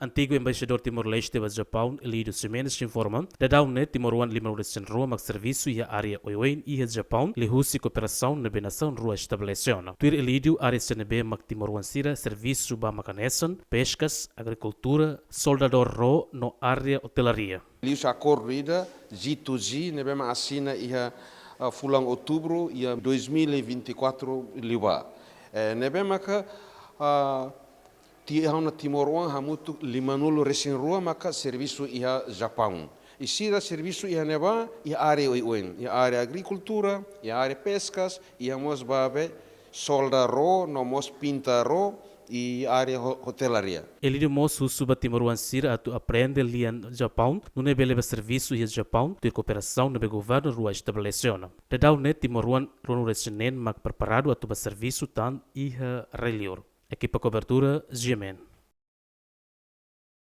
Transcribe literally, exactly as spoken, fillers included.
Antigu Embaixadór Timor-Leste ba Japaun, Elidio Ximenes, informa, dadaun ne'e timoroan limanulu-resin-rua mak servisu iha área oioin iha Japaun, liuhusi kooperasaun ne'ebé nasaun rua estabelese ona. Tuir Elidio, área sira ne'ebé mak timoroan sira servisu ba mak hanesan peskas, agrikultura, soldadór ró no área hotelaria. Liuhusi akordu ida, G to G, ne'ebé mak asina iha, ah, fulan Outubru iha dois mil e vinte e quatro liubá. Eh, ne'ebé maka, ah, ti-, ha'u-nia timoroan hamutuk limanulu-resin-rua maka servisu iha Japaun. I sira servisu iha ne'ebá, iha área oioin, iha área agrikultura, iha área peskas, iha mós ba be solda ró, no mós pinta ró, i área ho-, hotelaria. Elidio mós husu ba timoroan sira atu aprende lian Japaun, nune'e bele ba servisu iha Japaun, tuir kooperasaun ne'ebé governu rua estabelese ona. Dadaun ne'e timoroan ruanulu-resin-neen mak preparadu atu ba servisu tan iha rai-liur. Ekipa kobertura, G M N.